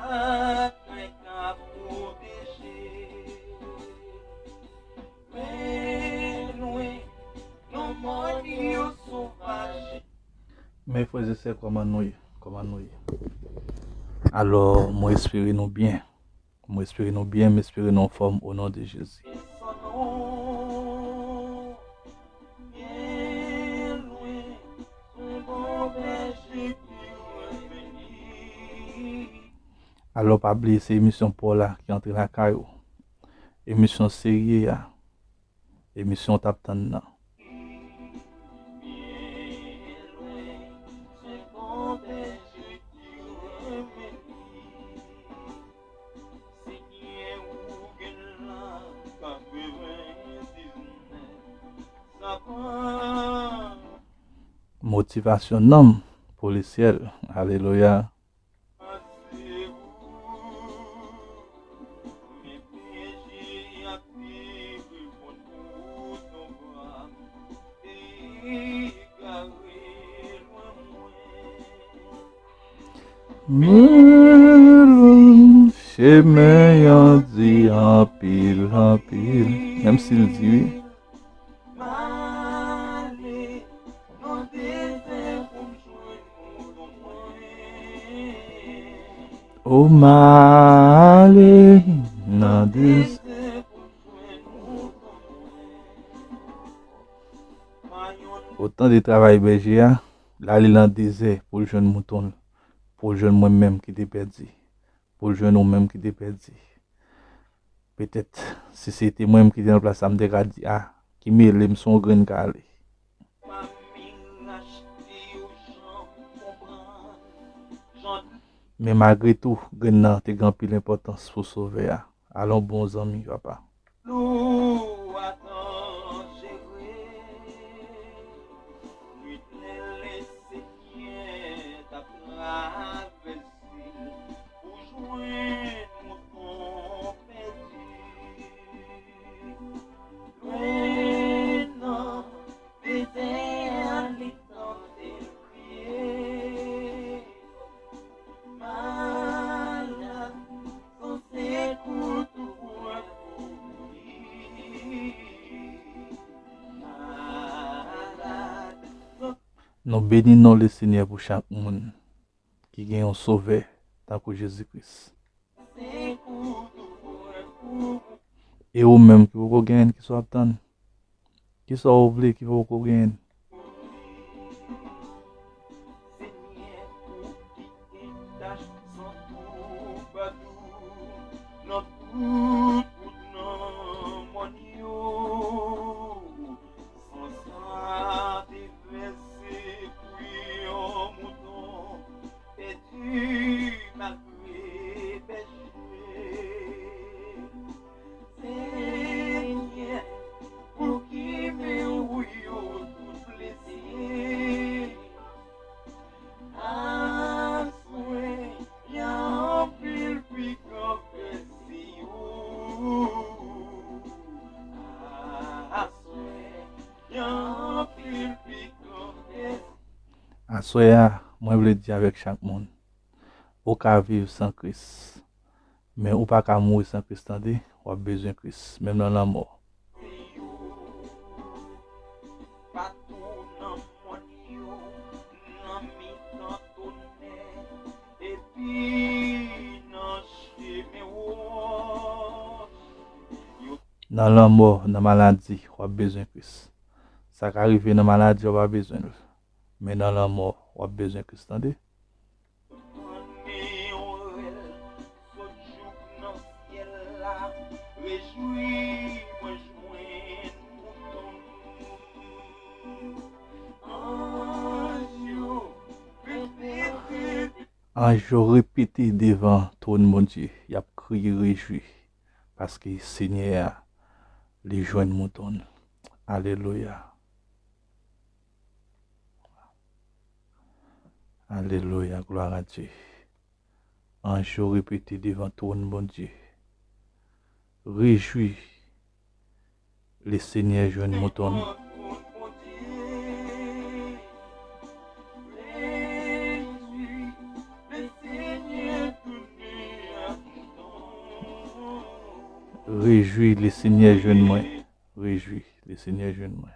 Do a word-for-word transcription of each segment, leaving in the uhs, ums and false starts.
Bagay ka pwoteje. Men lwen, non mòn yo sovaj. Men frè e sè, kòman nou ye? Kòman nou ye? Alò, mwen espere nou byen. Mwen espere nou byen, mwen espere nou anfòm o non de Jezi. Alò, pa bliye, se emisyon pa w la ki antre lakay ou. Emisyon serye a. Emisyon w t ap tann nan. Motivasyon nanm pou lesyèl. Alelouya. Menm chemen an di anpil, anpil. Menm si l di wi. O m ale nan dezè. Otan de travay bèje a, l ale nan dezè pou l jwenn mouton l, pou l jwenn mwen menm ki te pèdi, pou l jwenn ou menm ki te pèdi. Petèt, si se te mwen menm ki te nan plas la, m te ka di, a, ki mele m, se yon grenn k ale. Men malgre tou, grenn nan te gen anpil enpòtans pou Sovè a. Alon bon zanmi, papa. Lou a danjere, nwit lè Lesenyè t ap travèse pou jwenn mouton pèdi. Lwen nan dezè a, li tande l kriye. Malad, son sekou tou pran pou li. Malad, son Nou beni non Lesenyè pou chak moun ki gen yon Sovè tankou Jezi Kris. E ou menm ki poko genyen, kisa w ap tann? Kisa w vle ki poko genyen? Senyè, pou ki men ou yo tout blese? Aswè, y a anpil pikan pèse yo. Aswè, y a anpil pikan pèse. Aswè a, mwen vle di avèk chak moun, ou ka viv san Kris. Men ou pa ka mouri san Kris, tande. W ap bezwen Kris, menm nan lanmò. Nan lanmò, nan maladi, w ap bezwen Kris. Sa ka rive nan maladi, w pa bezwen l. Men nan lanmò, w ap bezwen Kris, tande. Anj yo repete devan twòn Bondye, y ap kriye rejwi, paske Senyè a, li jwenn mouton l. Alelouya. Alelouya, glwa a Dye. Anj yo repete devan twòn Bondye, rejwi, Lesenyè jwenn mouton l. Rejwi, Lesenyè tounen Rejwi, Lesenyè jwenn mwen. Rejwi, Lesenyè jwenn mwen.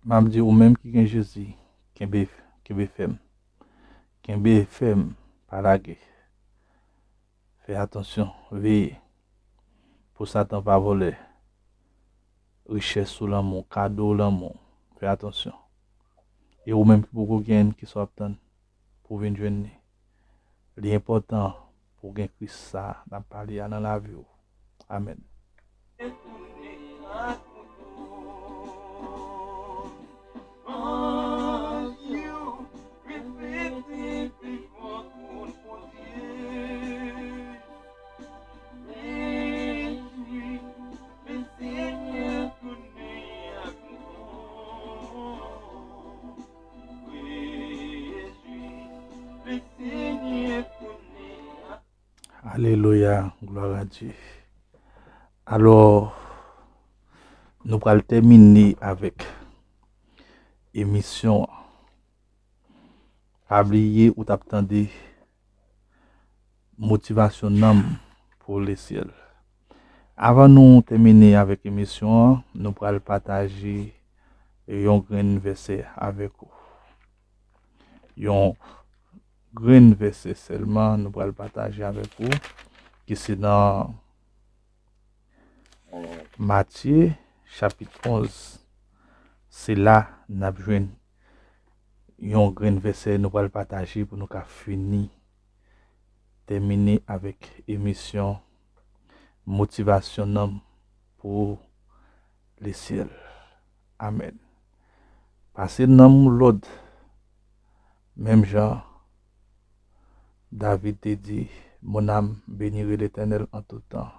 M ap di, ou menm ki gen Jezi, kenbe, kenbe fèm. Kenbe fèm, pa lage. Fè atansyon, veye. Pou Satan pa vòlè richès ou, lanmou, kado lanmou. Fè atansyon. E ou menm ki poko gen, kisa w ap tann pou w vin jwenn li? Li enpòtan pou w gen Kris sa n ap pale a nan lavi w. Amèn. Alelouya, glwa a Dye. Alò, nou pral tèmine avèk emisyon an. Pa bliye ou t ap tande motivasyon nanm pou lesyèl. Avan nou tèmine avèk emisyon an, nou pral pataje yon grenn vèsè avèk ou. Yon grenn vèsè sèlman nou pral pataje avèk ou, ki se nan Matye, chapit onz. Se la n ap jwenn yon grenn vèsè nou pral pataje pou nou ka fini, tèmine avèk emisyon motivasyon nanm pou lesyèl. Amèn. Pase nanm ou lòd, menm jan David te di, Mon âme bénira l'Éternel en tout temps.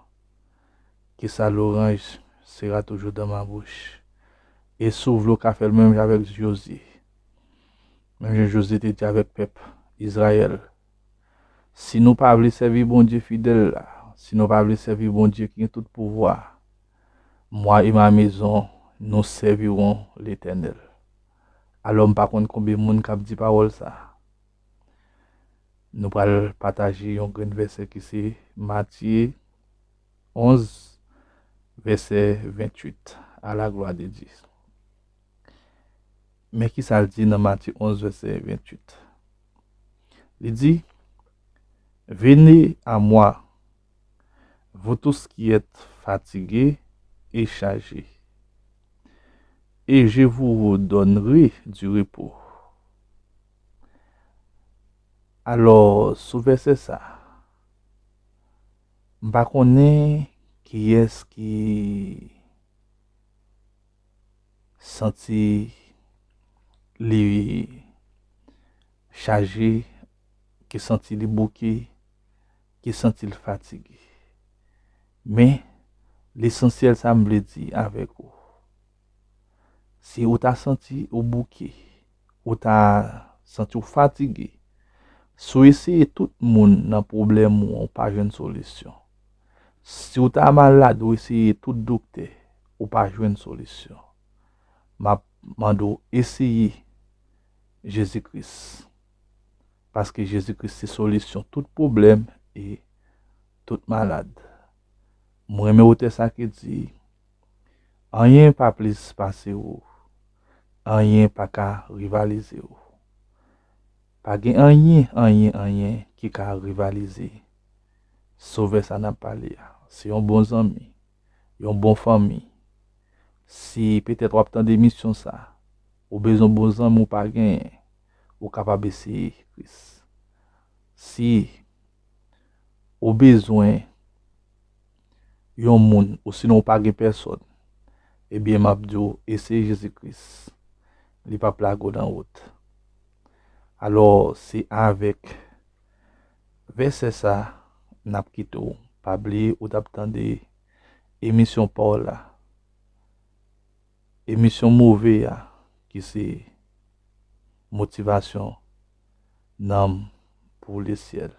Que sa louange sera toujours dans ma bouche. E si w vle, w ka fè l menm jan avèk Jozye. Menm jan Jozye te di avèk pèp Izrayèl, Si nou pa vle sèvi Bondye fidèl la, si nou pa vle sèvi Bondye ki gen tout pouvwa, moi et ma maison, nous servirons l'Éternel. Alò, m pa konn konbyen moun k ap di pawòl sa. Nou pral pataje yon grenn vèsè ki se Matye onz, vèsè venntuit, à la gloire de Dieu. Men ki sa l di nan Matye onz, vèsè venntuit. Li di, Venez à moi, vous tous qui êtes fatigués et chargés, et je vous donnerai du repos. Alò, sou vèsè sa, m pa konnen kiyès ki santi li chaje, ki santi li bouke, ki santi l fatige. Men, lesansyèl sa m vle di avèk ou, si ou ta santi ou bouke, ou ta santi w fatige, si w eseye tout moun nan pwoblèm ou an, ou pa jwenn solisyon. Si w ta malad, ou eseye tout doktè, ou pa jwenn solisyon. M ap mande w eseye Jezi Kris. Paske Jezi Kris se solisyon tout pwoblèm e tout malad. Mwen renmen otè sa ki di, Anyen pa plis pase w, anyen pa ka rivalize w. Pa gen anyen, anyen, anyen ki ka rivalize Sovè sa n ap pale a. Se yon bon zanmi, yon bon fanmi. Si petèt w ap tande emisyon sa, ou bezwen bon zanmi ou pa genyen, ou kapab eseye Kris. Si ou bezwen yon moun, ou sinon ou pa gen pèsòn, ebyen, m ap di w, eseye Jezi Kris. Li p ap lage w nan wout. Alò, se avèk vèsè sa, n ap kite w. Pa bliye, ou t ap tande emisyon Pawòl la. Emisyon move a, ki se motivasyon nanm pou lesyèl.